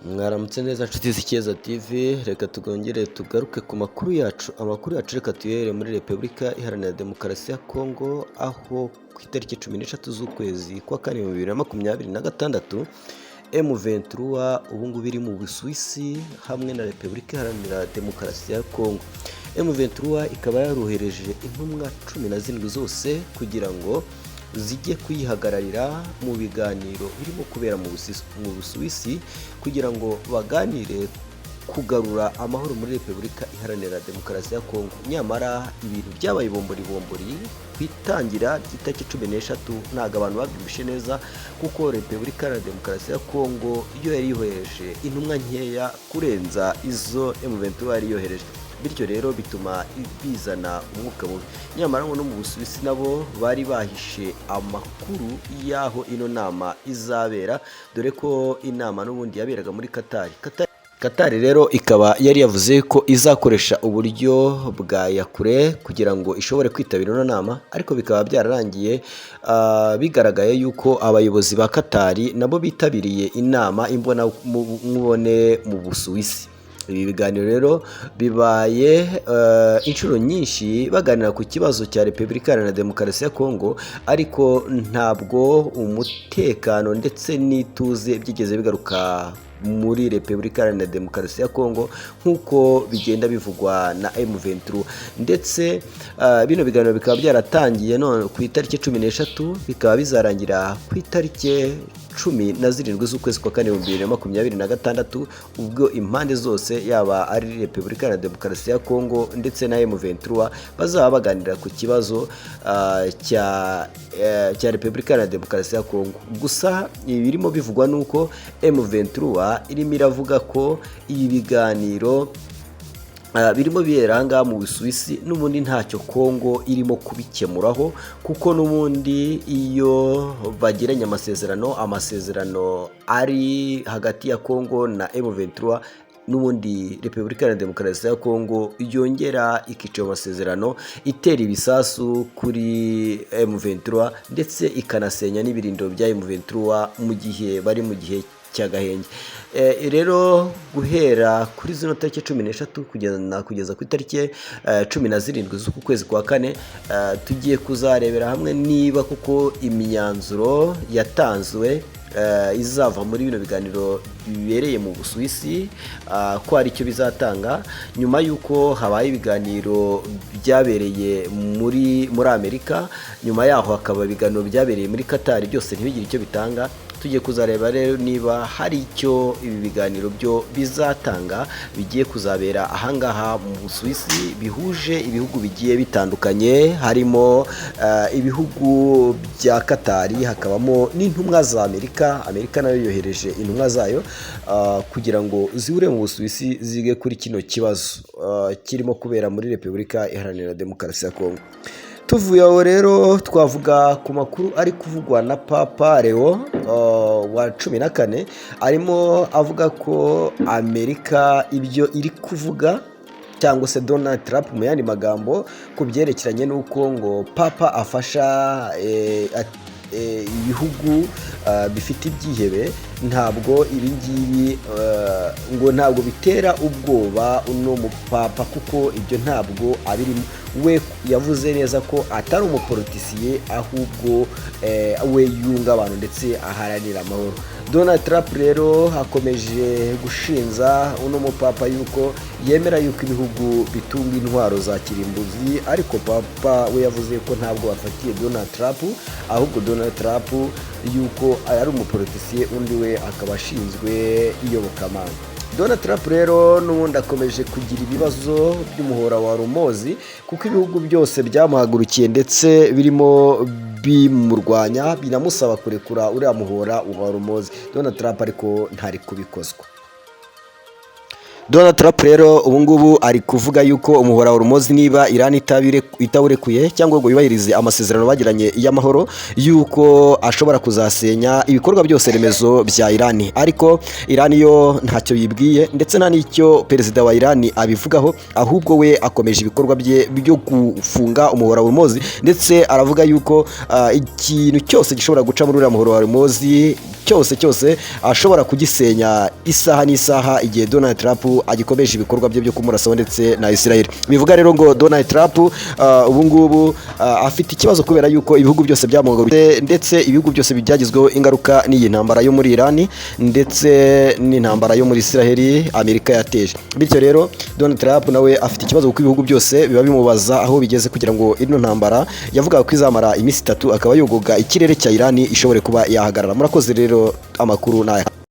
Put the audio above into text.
Mwaramutse neza nshuti z'Icyeza TV, reka twongere tugaruke ku makuru yacu. Amakuru yacu reka tuyahere muri Repubulika Iharanira Demokarasi ya Kongo, aho ku itariki 13 z'ukwezi kwa kane 2026, M23 ubu ngubu iri mu Busuwisi hamwe na Repubulika Iharanira Demokarasi ya Kongo. M23 ikaba yarohereje intumwa 17 zose kugira ngo zijye kuyihagararira mu biganiro birimo kubera mu Busuwisi, kugira ngo baganire kugarura amahoro muri Repubulika Iharanira Demokarasi ya Kongo. Nyamara ibintu byabaye bombori bombori ku itangira ry'itariki 13, ntabwo abantu babyumvishe neza, kuko Repubulika Iharanira Demokarasi ya Kongo yo yari yohereje intumwa nkeya kurenza izo M23 yari yohereje, bityo rero bituma bizana umwuka mubi. Nyamara ngo no mu Busuwisi nabo bari bahishe amakuru y'aho ino nama izabera, dore ko inama n'ubundi yaberaga muri Katari. Katari rero ikaba yari yavuze ko izakoresha uburyo bwa yakure kugira ngo ishobore kwitabira ino nama, ariko bikaba byararangiye bigaragaye yuko abayobozi ba Katari nabo bitabiriye inama imbonankubone mu Busuwisi. Ibi biganiro rero bibaye inshuro nyinshi baganira ku kibazo cya Repubulika Iharanira Demokarasi ya Kongo, ariko ntabwo umutekano ndetse n'ituze byigeze bigaruka muri Repubulika Iharanira Demokarasi ya Kongo nk'uko bigenda bivugwa na M23. Ndetse bino biganiro bikaba byaratangiye none ku itariki 13, bikaba bizarangira ku itariki 17 z'ukwezi kwa kane 2026, ubwo impande zose, yaba ari Repubulika Iharanira Demokarasi ya Kongo ndetse na M23, bazaba baganira ku kibazo cya Repubulika Iharanira Demokarasi ya Kongo. Gusa ibirimo bivugwa nuko M23 irimo iravuga ko ibi biganiro birimo bibera aha ngaha mu Busuwisi n'ubundi ntacyo Kongo irimo kubikemuraho, kuko n'ubundi iyo bagiranye amasezerano ari hagati ya Kongo na M23, n'ubundi Repubulika Iharanira Demokarasi ya Kongo yongera ikica ayo masezerano, itera ibisasu kuri M23 ndetse ikanasenya n'ibirindiro bya M23 mu gihe bari mu gihe cy'agahenge. Rero guhera kuri zino tariki 13 kugeza ku itariki 17 z'uku kwezi kwa kane, tugiye kuzarebera hamwe niba kuko imyanzuro yatanzwe izava muri bino biganiro bibereye mu Busuwisi ko hari icyo bizatanga, nyuma y'uko habaye ibiganiro byabereye muri Amerika, nyuma yaho hakaba ibiganiro byabereye muri Qatar, byose ntibigire icyo bitanga. Tugiye kuzareba rero niba hari icyo ibi biganiro byo bizatanga bigiye kuzabera ahangaha mu Busuwisi, bihuje ibihugu bigiye bitandukanye, harimo ibihugu bya Katari, hakabamo n'intumwa za Amerika. Amerika nayo yohereje intumwa zayo kugira ngo zihure mu Busuwisi zige kuri kino kibazo kirimo kubera muri Repubulika Iharanira Demokarasi ya Kongo. Tuvuye aho rero, twavuga ku makuru ari kuvugwa na Papa Leo wa 14, arimo avuga ko Amerika ibyo iri kuvuga, cyangwa se Donald Trump mu yandi magambo, ku byerekeranye n'uko ngo Papa afasha ibihugu bifite ibyihebe, ntabwo ibi ngibi ngo ntabwo bitera ubwoba uno mupapa, kuko ibyo ntabwo abirimo. We yavuze neza ko atari umupolitisiye, ahubwo we yunga abantu ndetse aharanira amahoro. Donald Trump rero akomeje gushinja uno mupapa yuko yemera yuko ibihugu bitunga intwaro za kirimbuzi, ariko Papa we yavuze ko ntabwo bafatiye Donald Trump, ahubwo Donald Trump yuko ari umupolitisiye, undi we akaba ashinzwe iyobokamana. Donald Trump rero n'ubundi akomeje kugira ibibazo by'umuhora wa Hormuz, kuko ibihugu byose byamuhagurukiye ndetse birimo bimurwanya, binamusaba kurekura uriya muhora wa Hormuz. Donald Trump ariko ntari kubikozwa. Donald Trump rero ubu ngubu ari kuvuga yuko umuhora wa Hormuz, niba Iran itawurekuye cyangwa ngo yubahirize amasezerano bagiranye y'amahoro, yuko ashobora kuzasenya ibikorwa byose remezo bya Iran. Ariko Iran yo ntacyo yibwiye, ndetse nta n'icyo perezida wa Iran abivugaho, ahubwo we akomeje ibikorwa bye byo gufunga umuhora wa Hormuz, ndetse aravuga yuko ikintu cyose gishobora guca muri uriya muhora wa Hormuz cyose cyose ashobora kugisenya isaha n'isaha, igihe Donald Trump agikomeje ibikorwa bye byo kumurasaho ndetse na Israel. Bivuga rero ngo Donald Trump ubu ngubu afite ikibazo, kubera yuko ibihugu byose byamuhagarutse, ndetse ibihugu byose byagizweho ingaruka n'iyi ntambara yo muri Iran ndetse n'intambara yo muri Israel Amerika yateje. Bityo rero Donald Trump nawe afite ikibazo, kuko ibihugu byose biba bimubaza aho bigeze kugira ngo ino ntambara yavugaga ko izamara iminsi 3, akaba yogoga ikirere cya Iran, ishobore kuba yahagarara. Murakoze rero, amakuru n'aya.